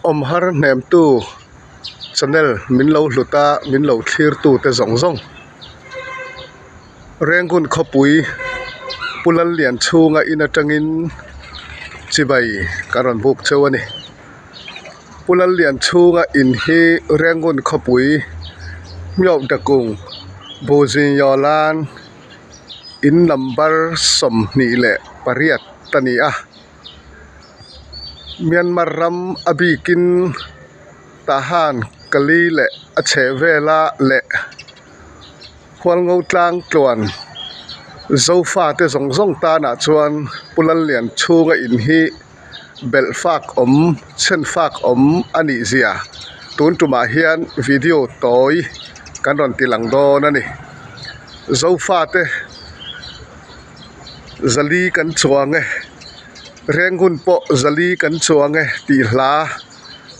Awm har hnemtu channel min lo hlut a, min lo thlir tu te zawng zawng. Rengun khawpui Pu Lallianchhunga in atangin chibai ka rawn buk cheu a ni. Pu Lallianchhunga in hi Rengun khawpui Hmiawdakung Buhzingyawlan in number 28 a ni a. Myanmar ram a bikin Tahan Kali leh a chhehvela leh Hualngo tlang tluan Zofa te zawng zawng tanah chuan Pu Lallianchhunga in hi belh fak awm chhen fak awm a nih zia tun tumah hian video tawi kan rawn ti lang dawn a ni. Zofa te zali kan chuang e Rengun pawh zali kan chuang e tih hla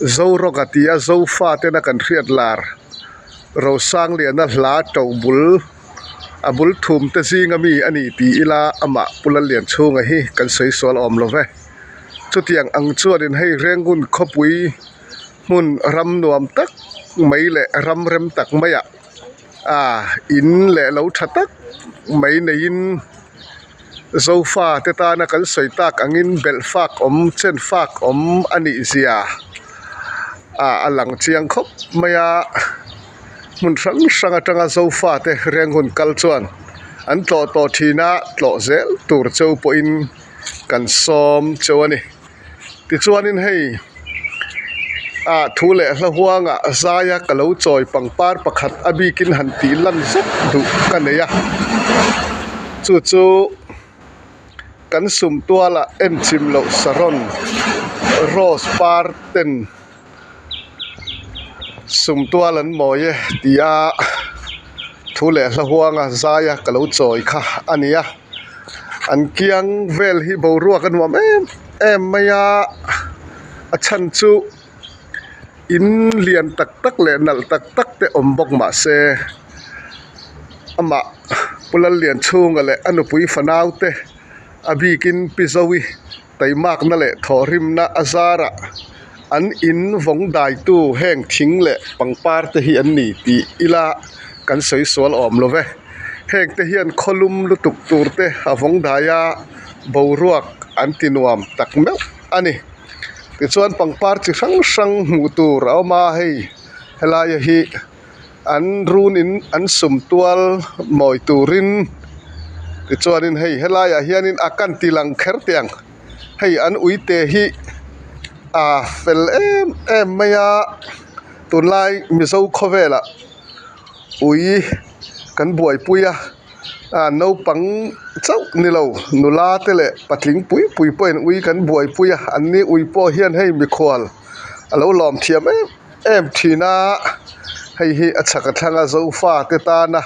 Zorawka tia Zofa tena kan hriat lar Rosangliana hla to bul a bul thum te zinga mi a ni tih ila amah Pu Lallianchhunga hi kan sawi sual awm lo ve. Chutiang ang chuanin hei Rengun khawpui hmun ram nuam tak mai leh ram rem tak maiah a in leh lo tha tak mai neiin Zofa te tana kan sawi tak angin belh fak awm chen fak awm a nih zia a lang chiang khawp mai a. Hmun hrang hrang atanga Zofa te Rengun kal chuan an tlawh tawh thin a, tlawh zel tur cheu pawhin kan sawm cheu a ni. Tichuanin hei ah thu leh hla huangah zaia ka lo chawi pangpar pakhat a bikin han tih lan zet duh ka nei a, chu chu kan sum tualah enchim loh saron rose par ten Sum tual an mawi e tia thu leh hla huanga zaia ka lo chawi kha a ni a, an kiang vel hi boruak a nuam em em mai a, a chhan chu in lian tak tak leh nalh tak tak te awm bawk mah se amah Pu Lallianchhunga leh a nupui fanau te a bikin Pi Zoe. Taimakna leh thawhrimna a zarah an in vawng daitu heng thing leh pangpar te hi an ni tih ila kan sawi sual awm lo ve. Heng te hian khawlum lutuk tur te a vawng dai a, boruak an ti nuam tak meuh a ni. Tichuan pangpar chi hrang hrang hmuh tur a awm a, hei helaia hi an runin an sum tual mawi turin tichuanin hei helaiah hianin a kan ti lang kher teh ang hei an uite hi a fel em em mai a tunlai mizo khawvelah ui kan buaipui a ah naupang chauh ni lo nula te leh patling pui pui pawhin ui kan buaipui a an ni ui pawh hian hei mikhual a lo lawm thiam em em thin a hei hi a chhak a thlang a zofa te tana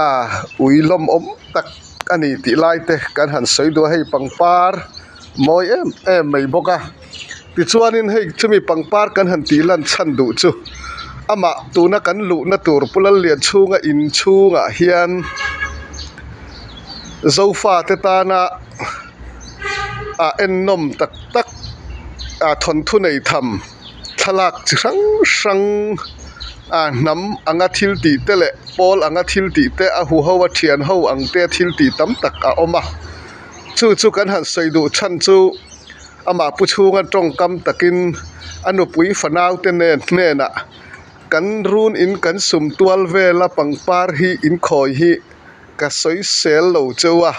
ah ui lawmawm tak a ni tih lai te kan han sawi duh a hei pangpar mawi em em mai bawk a tichuanin hei chumi pangpar kan han tih lan chhan duh chu amah tuna kan luhna tur Pu Lallianchhunga inchhungah hian zofa te tana ah ennawm tak tak ah thawnthu nei tham. Thlalak chi hrang hrang ah hnam anga thil tih te leh pawl anga thil tih te a huho a thian ho ang te a thil tih tam tak a awm a chu chu kan han sawi duh chhan chu amah pu chhunga tawngkam takin a nupui fanau te nen hnenah kan run in kan sum tual vela pangpar hi inkhawi hi. Ka sawi sel lo cheu a,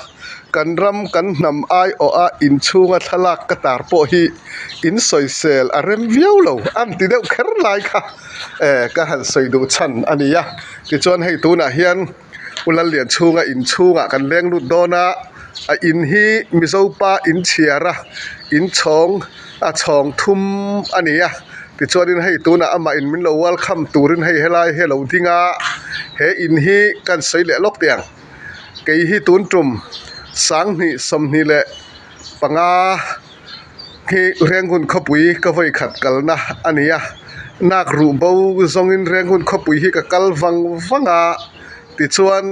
kan ram kan hnam aiawh a inchhunga thlalak ka tar pawh hi in sawi sel a rem viau lo an ti deuh kher lai kha e ka han sawi duh chhan a ni a. Tichuan hei tunah hian Pu Lallianchhunga inchhungah kan leng lut dawn a, a in hi Mizopa inchhiar a inchhawng a chhawng thum a ni a. Tichuanin hei tunah amah in min lo welcome turin hei helai hi a lo ding a, he in hi kan sawi leh lawk teh ang. Kei hi tun tum 2025 hi Rengun khawpui ka vawi khat kalna a ni a, nak ruh bo zawngin Rengun khawpui hi ka kal vang vang a, tichuan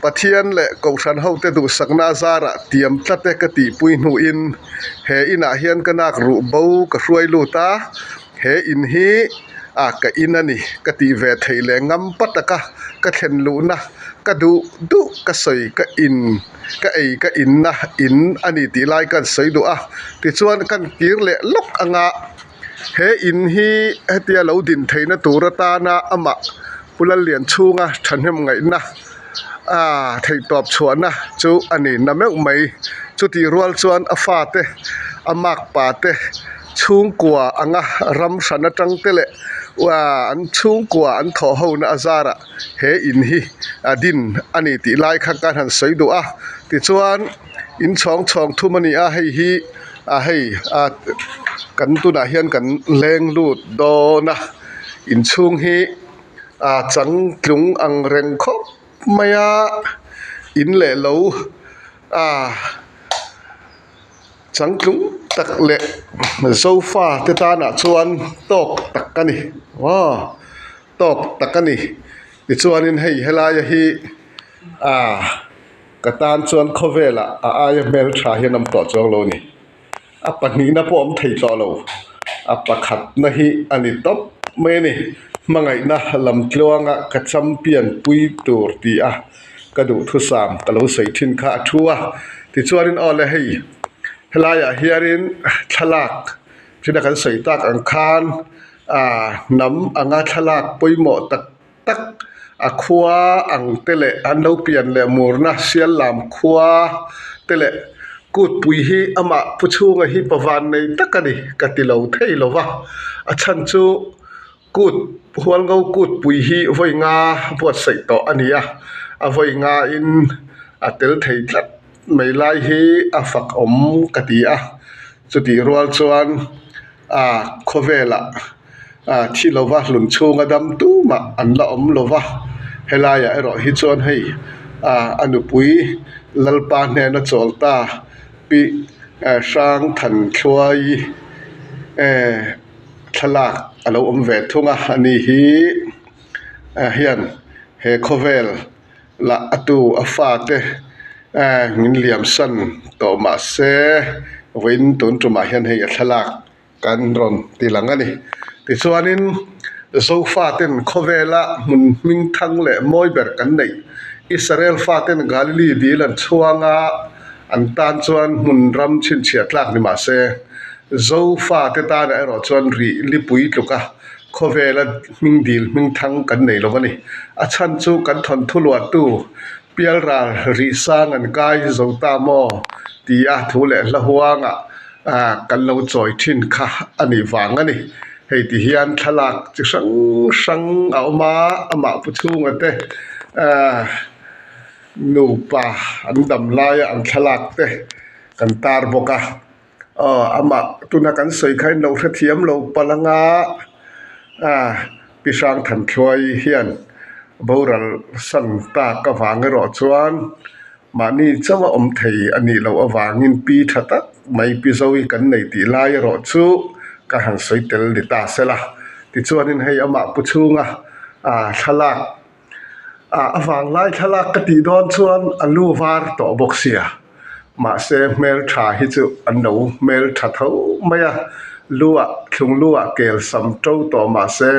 Pathian leh Kohhran hote duhsakna a zarah tiam tlat e ka tihpui hnuin he inah hian ka nak ruh bo ka hruai lut a. He in hi ah ka in a ni ka tih ve theih leh ngam pa taka ka thlen luhna ka duh duh ka sawi ka in ka ei ka inna in a ni tih lai ka han sawi duh a tichuan kan kir leh lawk anga he in hi hetia lo din theihna tur atana amah Pu Lallianchhunga thahnem ngaihna ah theihtawp chhuahna chu a ni na meuh mai. Chutih rual chuan a fate a makpa te chhungkua anga ram hran atang te leh uah an chhungkua an thawh ho na a zarah he in hi a din a ni tih lai kha ka han sawi duh a. Tichuan inchhawng chhawng thum a ni a hei hi a hei a kan tunah hian kan leng lut dawn a inchhung hi a changtlung ang reng khawp mai a in leh lo a changtlung tak leh zofa te tanah chuan tawk tak a ni aw tawk tak a ni tichuanin hei helai hi ah ka tan chuan khawvelah a aia hmeltha hian awm tawh chuang lo a ni. A pahnihna pawh awm thei tawh lo, a pakhatna hi a ni tawp mai a ni. Hmangaihna lam tluanga ka champion pui tur ti a ka duhthusam ka lo sawi thin kha a thu a. Tichuanin aw le hei helaiah hianin thlalak thila kan sawi tak ang khan ah hnam anga thlalak pawimawh tak tak a khua ang te leh an lo pian leh murna sial lam khua te leh kutpui hi amah pu chhunga hi pavan nei tak a ni ka ti lo thei lo va a chhan chu kut hualngo kutpui hi vawi nga buatsaih tawh a ni a a vawi nga in a tel thei tlat mai lai hi a fak awm ka ti a chutih rual chuan ah khawvelah ah thi lova hlun chhunga dam tumah an la awm lova helaiah erawh hi chuan hei ah a nupui Lalpa hnena chawl ta pi eh Hrangthanthluai eh thlalak a lo awm ve thung a ani hi ah hian he khawvel lah a tu a fate eh min liam san tawh mahse vawiin tun tumah hian hei a thlalak kan rawn ti lang a ni. Tichuanin Zofaten khawvela hmun hming thang leh mawi ber kan neih Israel faten Galilee dil an chhuang a, an tan chuan hmun ram chhinchhiah tlak ni mah se Zofate tanah erawh chuan rih lipui tluk a khawvela hming dil hming thang kan nei lo a ni. A chhan chu kan thawnthu luahtu Pialral rih sang an kai zo ta maw tia thu leh hla huangah ah kan lo chawi thin kha a nih vang a ni. Hei ti hian thlalak chi hrang hrang a awm a, amah pu chhunga te ah nupa an dam laia an thlalak te kan tar bawk a. Aw amah tuna kan sawi kha in lo hrethiam lo palh anga ah Pi Hrangthanthluai hian boral san tak avang erawh chuan mahni chauh a awm thei a nih loh avangin pi tha tak mai pi Zoe kan nei tih lai erawh chu ka han sawi tel ni ta sela. Tichuanin hei amah pu chhunga ah thlalak ah a vanglai thlalak ka tih dawn chuan a lu var tawh bawk sia mahse hmeltha hi chu an lo hmeltha tho mai a lu ah thlung lu ah kel sam to tawh mahse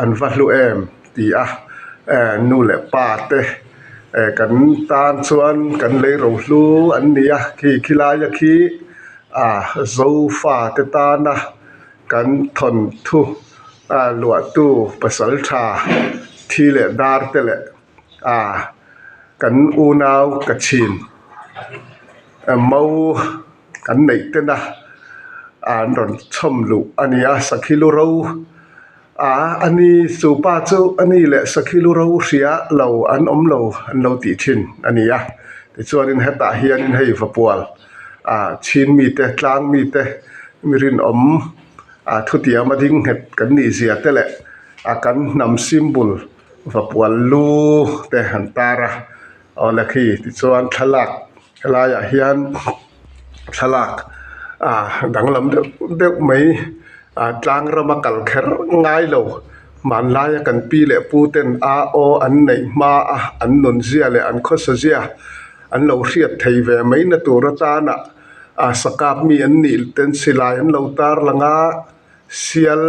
an va hlu em ti a eh nu leh pa te eh kan tan chuan kan lei ro hlu an ni a khi khilai a khi ah zofa te tana kan thawnthu a luahtu pasal tha thi leh dar te leh ah kan unau ka chhin mo kan neih ten a an rawn chhawm luh a ni a sakhi lu ro ah a ni chu pa chu a ni leh sakhi lu ro hria lo an awm lo an lo tih thin a ni a tichuanin hetah hianin hei vapual ah chhin mite tlang mite mi rinawm A thutiam a ding nghet kan nih zia te leh a kan hnam symbol vapual lu te han tar a awle khi tichuan thlalak helaiah hian thlalak ah danglam deuh deuh mai ah tlang rama kal kher ngai lo hmanlaia kan pi leh pu ten a aw an neih hma a an nun zia leh an khawsa zia an lo hriat thei ve mai na tur atana. Ah sakap mi an nih ten silai an lo tar lang a Sial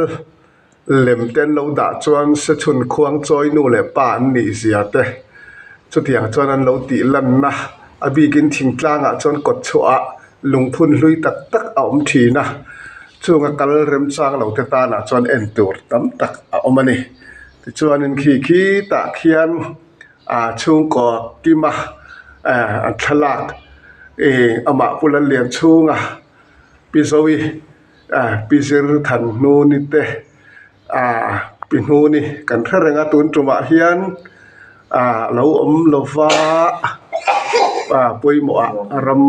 lem te an lo dah chuan sechhun khuang chawi nu leh pa an nih zia te chutiang chuan an lo tih lanna a bikin thingtlangah chuan kawt chhuah ah lungphun hlui tak tak a awm thin a chunga kal remchang lo te tanah chuan en tur tam tak a awm a ni tichuanin khi khi tah khian ah chhungkaw kima eh an thlalak ih amah Pu Lallianchhunga Pi Zoe ah Pi Zir Thanhnuni te ah Pi Hnuni kan hre reng a tun tumah hian ah a lo awm lo va ah pawimawh ah ram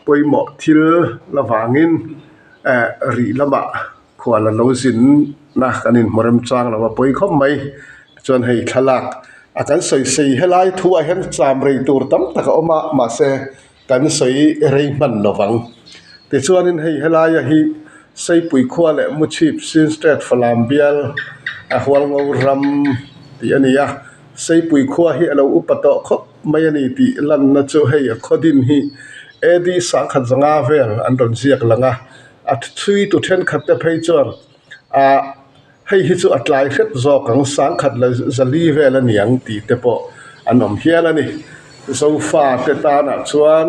pawimawh thil avangin eh rih lamah khual a lo zin na kan inhmu remchang lo a pawi khawp mai chuan hei thlalak a kan sawi sei helai thu ah hian cham rei tur tam tak a awm a mahse kan sawi rei hman lo vang tichuanin hei helaia hi Seipui khua leh Muchhip Chin State Falam bial a Hualngo ram tih a ni a Seipui khua hi a lo upa tawh khawp mai a ni tih lanna chu hei a khaw din hi A_D sangkhat zanga vel an rawn ziak lang a. A chhui tu thenkhat te phei chuan ah hei hi chu a tlai hret zawk ang sangkhat la zali vel a niang tih te pawh an awm hial a ni. Zofa te tanah chuan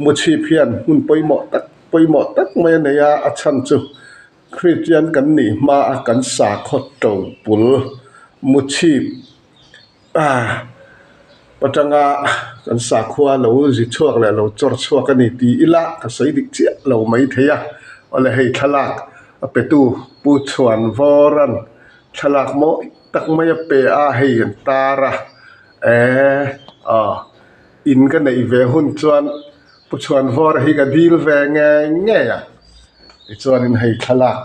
Muchhip hian hmun pawimawh tak pawimawh tak mai a nei a, a chhan chu Kristian kan nih hma a kan sakhaw to pul Muchhip Ah, atanga kan sakhua lo zi chhuak leh lo chawr chhuak a ni ti ila ka sawi dik chiah lo mai thei a, awle hei thlalak a petu Pu Chhuanvawra'n thlalak mawi tak mai a pe a hei an tar a, eee aw in ka neih ve hun chuan Pu Chhuanvawra hi ka dil ve ngei ngei ang tichuanin hei thlalak.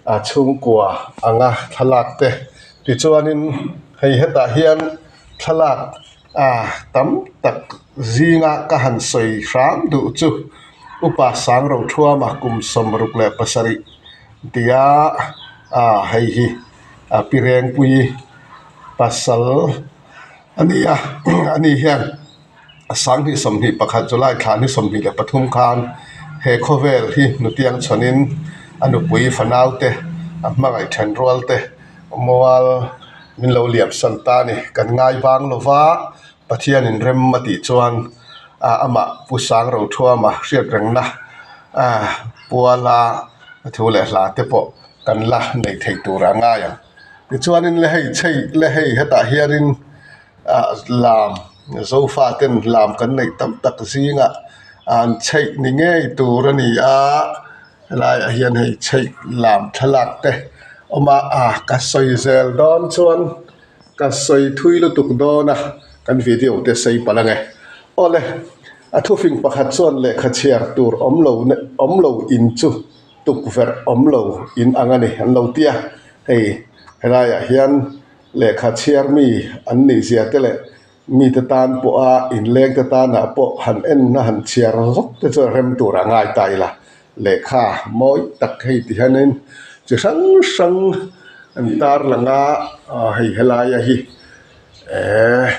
a chhungkua anga thlalak te tichuanin hei hetah hian thlalak ah tam tak zinga ka han sawi hram duh chu upa sang rothuama kum 67 tia ah hei hi a pi rengpui pasal a ni a ani hian. 2021 July thla ni 23 khan he khawvel hi hnutiang chhawnin a nupui fanaute a hmangaih then rual te mual min lo liam san ta a ni. Kan ngai bang lo va, Pathianin rem a tih chuan amah Pu Sang Rothuama hriat rengna puala thu leh hla te pawh kan la nei thei tur a ngai ang. Tichuanin le hei chei le hei hetah hianin ah lam zofa ten lam kan neih tam tak zingah an chheih ni ngei tur a ni a helaiah hian hei chheih lam thlalak te awm a ah ka sawi zel dawn chuan ka sawi thui lutuk dawn a kan video te sei palh ang e awle a thufing pakhat chuan lehkha chhiar tur awm lo awm lo in chu tukverh awm lo in ang a ni an lo ti a hei helaiah hian. Lehkha chhiar mi an nih zia te leh mite tan pawha inleng te tanah pawh han en a han chhiar zawk te chu a rem tur a ngai ta ila. Lehkha mawi tak hei ti hianin chi hrang hrang an tarlang a, aw hei helaia hi ehh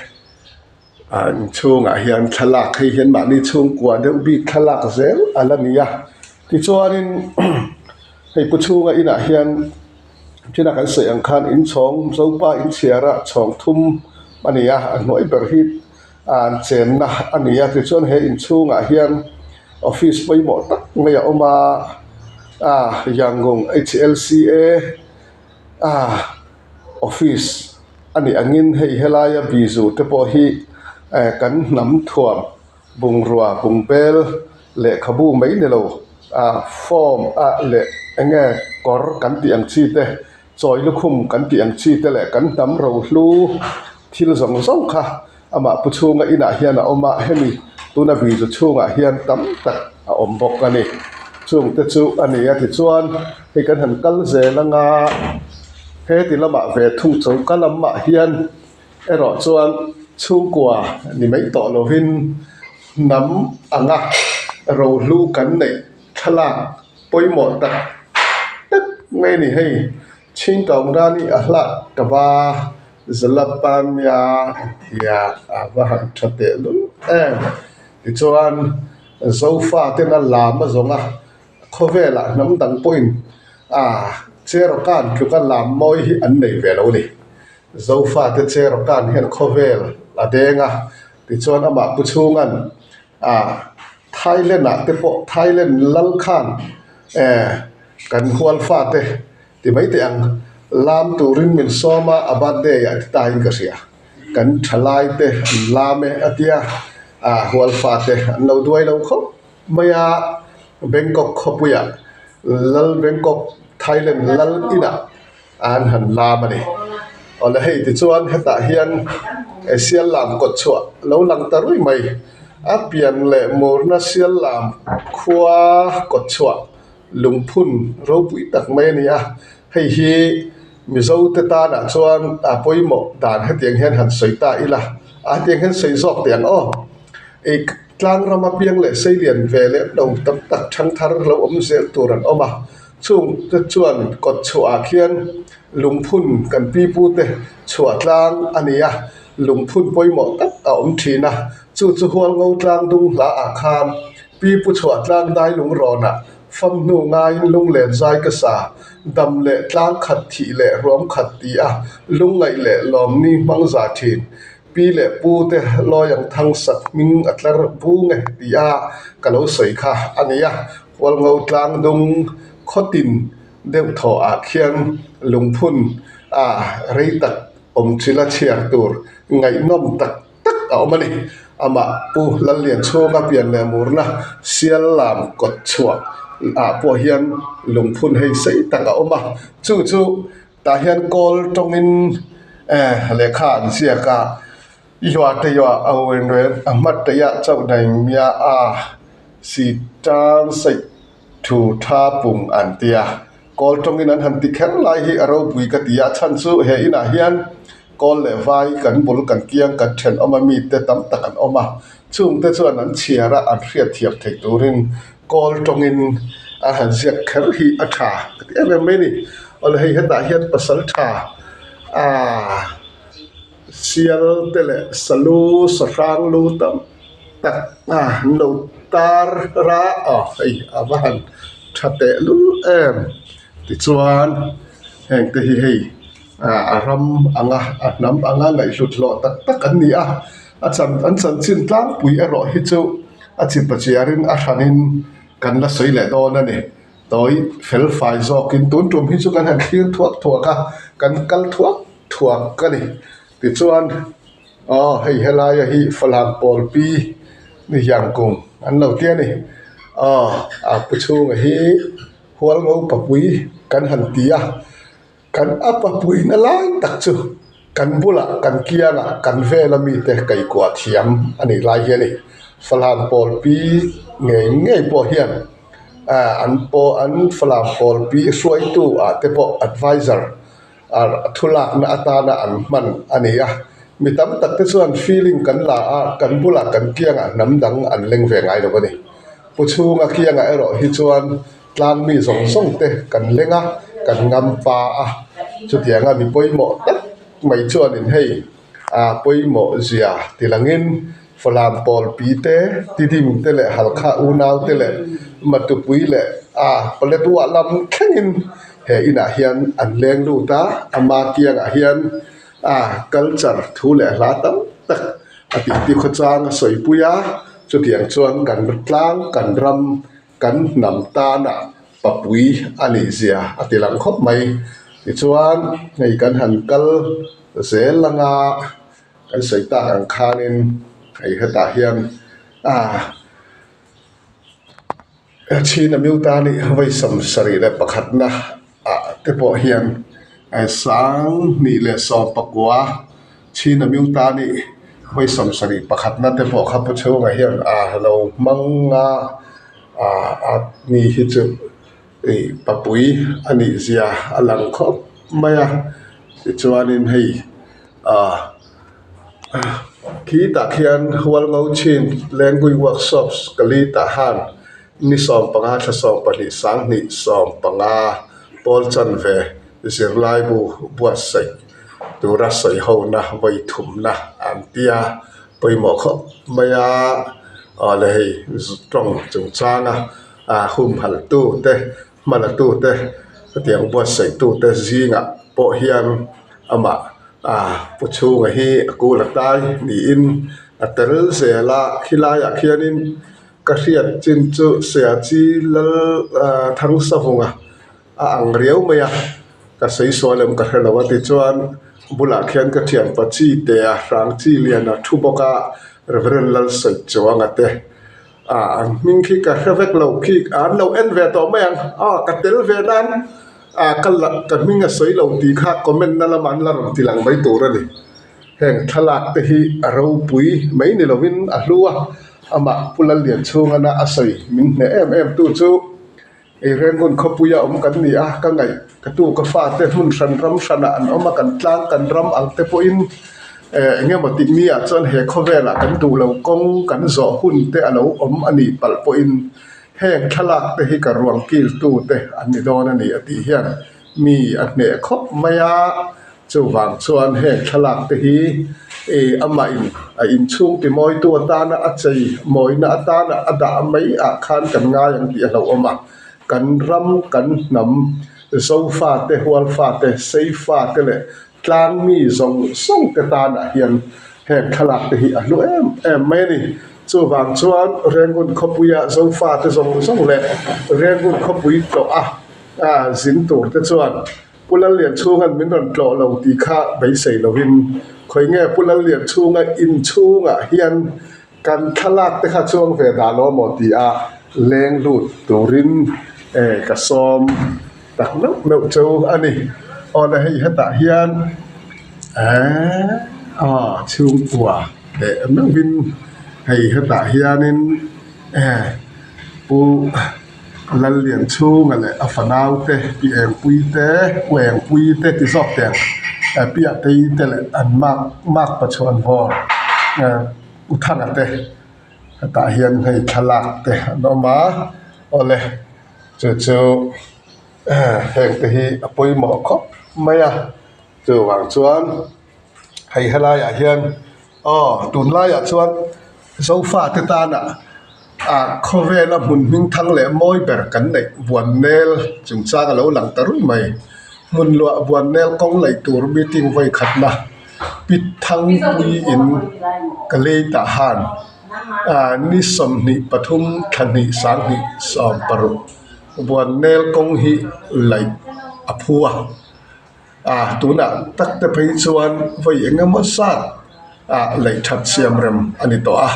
a inchhungah hian thlalak hei hian mahni chhungkua deuh bik thlalak zel a la ni a tichuanin hei pu chhunga inah hian thil a kan sawi ang khan inchhawng zopa inchhiar a chhawng thum a ni a a hnuai ber hi an chenna a ni a tichuan he inchhungah hian office pawimawh tak mai a awm a ah Yangon H_L_C_A ah office a nih angin hei helaia bizu te pawh hi eh kan hnam thuam bungrua bungbel lehkhabu mai ni lo ah form ah leh eng nge kawr kan tih ang chi te chawi lukhum kan tih ang chi te leh kan hnam rohlu thil zawng zawng kha amah pu chhunga inah hian a awm a hemi tuna bizu chhungah hian tam tak a awm bawk a ni chung te chu a ni a tichuan hei kan han kal zel anga heti lamah ve thung choka lamah hian erawh chuan chhungkua ni mai tawh lovin hnam anga rohlu kan neih thlalak pawimawh tak tak mai a ni hei chhingkawngrani a hlak ka va Zalapania tia a va han tha teh lul em tichuan Zofa tena lam a zawng a khawvelah hnam dang pawhin. Ah Cherokan tluka lam mawi hi an nei ve lo a ni. Zofate Cherokan hian khawvel a deng a, tichuan amah pu chhunga'n ah Thailand ah te pawh Thailand lal khan eh kan hual fate ti mai teh ang lam turin min sawm a, a birthday ah ti tain ka hria. Kan thalai te an lam e a tia, ah hual fate an lo duai lo khawp mai a, Bangkok khawpuiah lal Bangkok Thailand lal inah an han lam a ni. Awle hei tichuan hetah hian sial lam kawt chhuah lo lang ta rui mai a pian leh murna sial lam khua kawt chhuah lungphun ropui tak mai a ni a, hei hi Mizo te tanah chuan a pawimawh dan hetiang hian han sawi ta ila a hetiang hian sawi zawk teh ang aw. Ih tlang rama piang leh seilian ve lem lo tam tak thangthar lo awm zel tur an awm a, chung te chuan kawt chhuah ah khian lungphun kan pipu te chhuah tlang a ni a, lungphun pawimawh tak a awm thin a, chu chu Hualngo tlang dung hla ah khan pipu chhuah tlang dai lung rawn ah fam hnu ngaiin lunglen zai ka sa, dam leh tlang khat thih leh ruam khat ti a lungngaih leh lawmni hmang za thin. Pi leh pu te lawi ang thang sak hming a tlar bung e ti a ka lo sawi kha a ni a, Hualngo tlang dung khawtin deuh thaw ah khian lungphun a rei tak awm chila chhiar tur ngaihnawm tak tak a awm a ni. Amah Pu Lallianchhunga pian leh murna sial lam kawt chhuah ah pawh hian lungphun hei sei tak a awm a, chu chu Tah hian kawl tawngin eh lehkha an ziak a, i hua te yua a uin rel a hmat te yah chauh dai mia a si tan saih thu tha pung an ti a. Kawl tawngin an han ti kher lai hi a ropui ka ti a, chhan chu he inah hian kawl leh vai kan bul kan kiang kan thenawm a mite tam tak an awm a, chungte chuan an chhiar a an hriatthiam theih turin Kawl tawngin a han ziak kher hi a tha ka ti em em mai a ni. Awle hei hetah hian pasal tha aaa sial te leh salu sahrang lu tam tak a an lo tar a aw hei a va han tha teh lul em tichuan heng te hi hei ah a ram anga a hnam anga ngaihhlut hlawh tak tak an ni a a chan an chanchin tlangpui erawh hi chu. A chip a chiarin a hranin kan la sawi leh dawn a ni. Tawi fel fai zawkin tun tum hi chu kan han thlir thuak thuak a, kan kal thuak thuak a ni. Tichuan aw hei helaia hi Falam Pawlpi ni hian kum an lo ti a ni. Aw a pu chhunga hi Hualngo papui kan han ti a. Kan a papuina lai tak chu kan bulah kan kiangah kan vela mite kaikuah thiam a nih lai hi a ni. Falam pawlpi ngei ngei pawh hian ah an pawh an falam pawlpi hruaitu ah te pawh adviser ah thulakna atana an hman a ni a. Mi tam tak te chuan feeling kan la a, kan bulah kan kiangah hnam dang an leng ve ngai lo a ni. Pu chhunga kiangah erawh hi chuan. Tlang mi zawng zawng te kan leng a, kan ngam pa a, chutianga mi pawimawh tak mai chuanin hei ah pawimawh zia ti langin Falam pawl pi te, Tidim te leh Halkha unau te leh Matupui leh ah Paletwa lam thlengin he inah hian an leng lut a, ama kiangah hian ah culture thu leh hla tam tak a tih ti khawchang a sawipui a, chutiang chuan kan tlang kan ram Kan hnam tana papui a nih zia a ti lang khawp mai. Tichuan hei kan han kal zel anga kan sawi tak ang khanin hei hetah hian ah Chhina Miuta nih vawi 71 na ah te pawh hian 2019 Chhina Miuta nih vawi 71 na te pawh kha pu chhunga hian a lo hmang a ah a ni hi chu ih papui a nih zia a lang khawp mai a tichuanin hei ah khitah khian Hualngo Chin Language Workshops Kali tah han Ni 15 thla 12 2015 pawl chanve zirlaibu buatsaih tura sawi hona vawi thumna an ti a, pawimawh khawp mai a, aw le hei tawng chungchanga humhalh tu te hmala tu te. Hetiang buatsaih tute zingah pawh hian amah ah pu chhunga hi a kul a tai niin a tel zel a khilaiah khianin ka hriat chin chu Siachi lal ah Thangsavunga a ang riau mai a ka sawi sual em ka hrelo a tichuan bulah khian ka thianpa chi te a hrang chi lian a thu bawk a Reverend Lalsawichuanga te. Ah an hming khi ka hre vek lo khi an lo en ve tawh mai ang aw ka tel ve nan ah ka la ka hming a sawi lo tih kha comment na lamah an la rawn ti lang mai tur a ni heng thlalak te hi a ropui mai ni lovin a hlu a amah Pu Lallianchhungana a sawi min hneh em em tu chu. Eirengun khawpuia awm kan ni a, ka ngaih ka tu ka fate hmun hran ram hranah an awm a, kan tlang kan ram ang te pawhin eh eng emaw tih miah chuan he khawvelah kan duh lo kawng kan zawh hun te a lo awm a nih palh pawhin heng thlalak te hi ka ruang kil tu te an ni dawn a ni a tih hian mi a hneh khawp mai a. Chuvang chuan heng thlalak te hi ih amah in a inchhung ti mawitu atana a chei mawina atana a dah mai ah khan kan ngai ang tih a hlauhawm a, kan ram kan hnam Zofa te Hualfa te Seifa te leh Tlangmi zawng zawng te tanah hian heng thlalak te hi a hlu em em mai a ni. Chuvang chuan Rengun khawpuia Zofa te zawng zawng leh Rengun khawpui tlawh a zin tur te chuan Pu Lallianchhunga'n min rawn tlawh lo tih kha beisei lovin, khawi nge Pu Lallianchhunga inchhungah hian kan thlalak te kha chuang ve dah lo maw ti a leng lut turin ka sawm tak meuh meuh cheu a ni. Awle hei hetah hian eeh aw chhungkua teh meuhin hei hetah hianin eh Pu. Lallianchhunga leh a fanau te Pi Engpui te Pu Engpui te ti zawk teh ang Pi Atei te leh an mak mak pachuan vawr U Thanga te hetah hian hei thlalak te an awm a awle chu chu heng te hi a pawimawh khawp mai a chuvang chuan hei helaiah hian aw tunlaiah chuan. Zofate tana ah khawvela hmun hming thang leh mawi ber kan neih Buannel chungchang a lo lang ta rui mai. Hmun luah Buannel kawng laih tur meeting vawi khatna Pi Thangpui in ka lei tah han ah ni 23 thla hnih 20 16 Buannel kawng hi laih a phu a. Ah tunah tak te phei chuan vawi eng emaw zat ah laih that siam rem a ni tawh a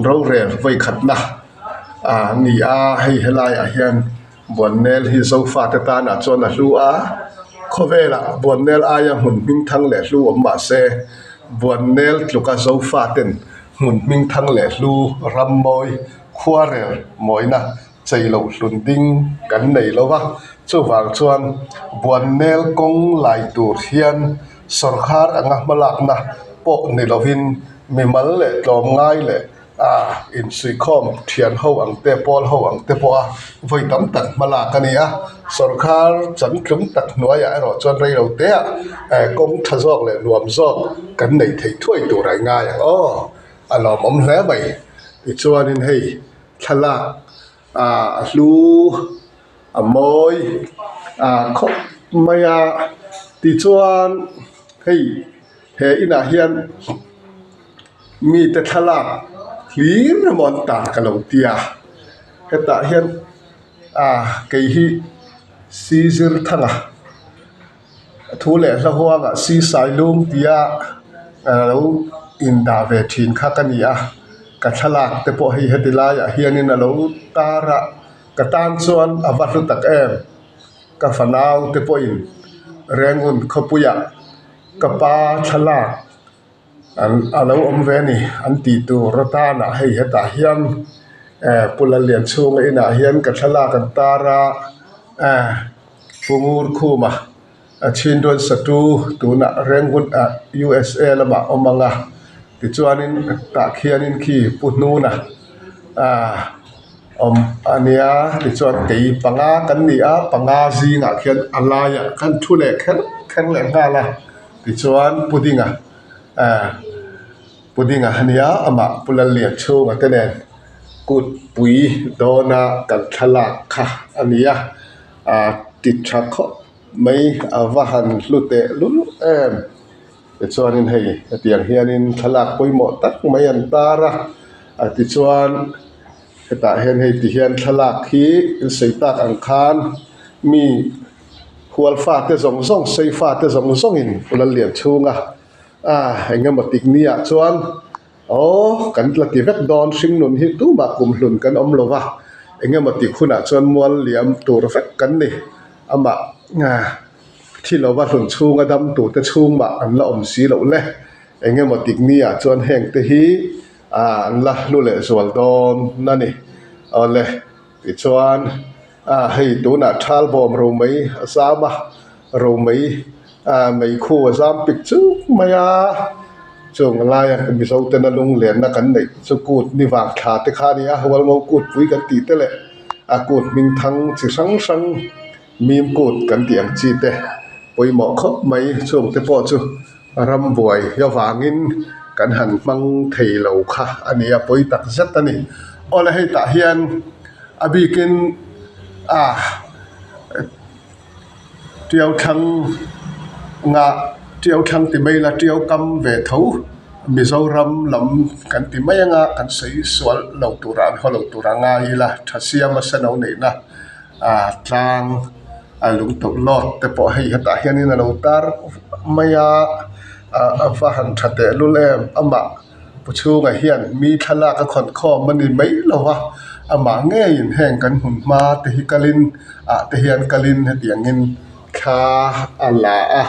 rorel vawi khatna ah ni a hei helaiah hian Buannel hi Zofate tanah chuan a hlu a khawvelah Buannel aia hmun hming thang leh hlu awm mah se Buannel tluka Zofaten hmun hming thang leh hlu rammawi khuarel mawina chei loh hlun ding kan nei lo va, chuvang chuan Buannel kawng lai tur hian sawrkhar anga hmalakna pawh ni lovin mimal leh tlawmngai leh ah insuihkhawm thian ho ang te pawl ho ang te pawha vawi tam tak hmalak a ni a, sawrkhar chantlung tak hnuaiah erawh chuan rei lo te ah kawng tha zawk leh nuam zawk kan neih theih thuai tur a ingai ang aw a lawmawm hle mai tichuanin hei. Thlalak ah a hlu a mawi ah khawp mai a tichuan hei he inah hian mite thlalak hlir emaw an tar ka lo tia hetah hian ah kei hi sizir thanga thu leh hla huangah sisai lung tia a lo indah ve thin kha ka ni a ka thlalak te pawh hei heti laiah hianin a lo tar a ka tan chuan a va hlu tak em ka fanau te pawhin Rengun khawpuiah ka pa thlalak an a lo awm ve a ni an tih tur atanah hei hetah hian eh Pu Lallianchhunga inah hian ka thlalak an tar a eh Pu Ngurkhuma a chhin dawn satu tunah Rengun ah USA lamah awm ang a tichuanin tah khianin khi Pu Hnuna ah awm a nia tichuan kei panga kan ni a panga zingah khian a laiah khan thu leh kher kher leh nghal a. Tichuan pudding-a ah pudding-a a nia amah Pu Lallianchhunga te nen kut pui dawna kan thlalak kha a ni a ah. Ti tha khawp mai a va han hlu teh lul em tichuanin hei hetiang hianin thlalak pawimawh tak mai an tar a a tichuan hetah hian hei ti hian thlalak hi in sawi tak ang khan mi hual fate zawng zawng sei fate zawng zawngin Pu Lallianchhunga ah eng emaw tik ni ah chuan Aw, kan la ti vek dawn, hringnun hi tumah kumhlun kan awm lo va, eng emaw tik hunah chuan mual liam tur vek kan ni. Amah thi lova hlun chhunga dam turte chhung mah an la awm si loh le. Eng emaw tik niah chuan hengte hi an la hlu leh zual dawn a ni. Awle, tichuan hei tunah thal bawm romei a zam a, Romei meikhu a zam pik chuk mai a, chung laia Mizo tena lunglenna kan neih chu kut ni vang thla te kha a ni a, Hualngo kut pui kan tih te leh a kut hming thang chi hrang hrang mim kut kan tih ang chi te pawimawh khawp mai chung te pawh chu rambuai avangin kan han hmang thei lo kha a ni a, pawi tak zet a ni. Awle hei tah hian a bikin ah. Tiau thlang nga tiau thlang ti mai ila tiau kam ve tho Mizoram lam kan ti mai anga kan sawi sual lo turah an haw lo turah ngai ila tha siama seno neihna ah tlang a lung tawlh lawt te pawh hei hetah hianin a lo tar mai a ah a va han tha tehlul em amah. Pu chhunga hian mi thlalak a khawn khawm a ni mai lo a, amah ngeiin heng kan hmun hma te hi kalin ah te hian kalin hetiangin thla a la a,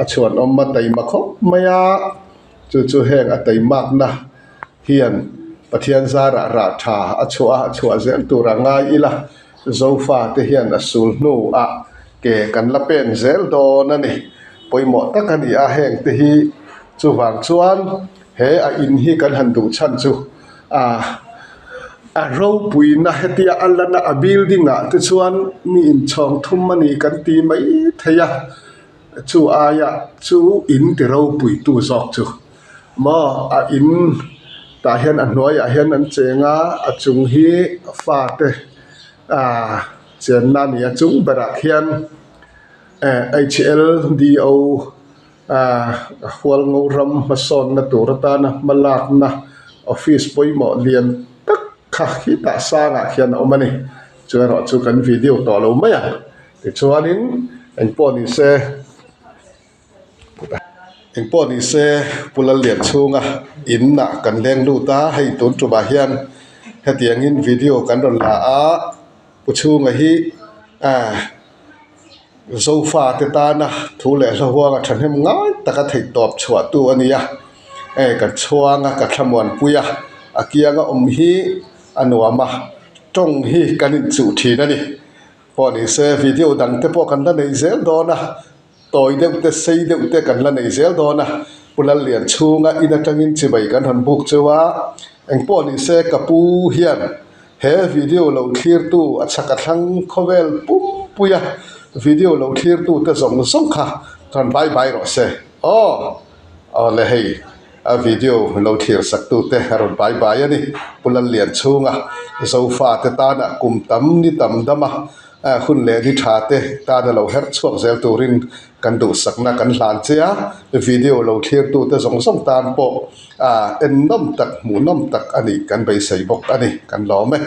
a chhuanawm a taima khawp mai a, chu chu heng a taimakna hian Pathian zarah rah tha a chhuah a, a chhuah zel tur a ngai ila, Zofa te hian a sul hnu ah ke kan la pen zel dawn a ni, pawimawh tak a ni a heng te hi. Chuvang chuan he a in hi kan han duh chhan chu ah a ropuina hetia a lan a a building ah te chuan mi inchhawng thum a ni kan ti mai thei a chu aia chu in ti ropui tu zawk chu maw a in tah hian a hnuaiah hian an cheng a a chung hi fate ah chenna a ni a chung berah khian eh H_L_D_O. Hualngo ram hmasawnna tur atana hma lakna office pawimawh lian tak kha khitah sangah khian a awm a ni. Chu erawh chu kan video tawh lo mai ang. Tichuanin engpawh ni se engpawh ni se Pu Lallianchhunga inah kan leng lut a, hei tun tumah hian hetiangin video kan rawn la a, Pu Chhunga hi Zofa te tana thu leh hla huanga thahnem ngai taka theih tawp chhuah tu a ni a, eh ka chhuang a ka thlamuanpui a, a kianga awm hi a nuam a, tawng hi kan inchuh thin a ni. Pawh ni se video dang te pawh kan la nei zel dawn a, tawi deuh te sei deuh te kan la nei zel dawn a, Pu Lallianchhunga in atangin chibai kan han buk cheu a, engpawh ni se ka pu hian He video lo thlirtu a chhak a thlang khawvel pumpuia video lo thlirtu te zawng zawng kha rawn bai bai rawh se aw. Aw le hei a video lo thlir sak tu te a rawn bai bai a ni. Pu Lallianchhunga Zofa te tana kum tam ni tam dama hun leh ni tha te tana lo herh chhuak zel turin kan duhsakna kan hlan che a, video lo thlirtu te zawng zawng tan pawh. Ah ennawm tak hmuhnawm tak a nih kan beisei bawk a ni kan lawm e.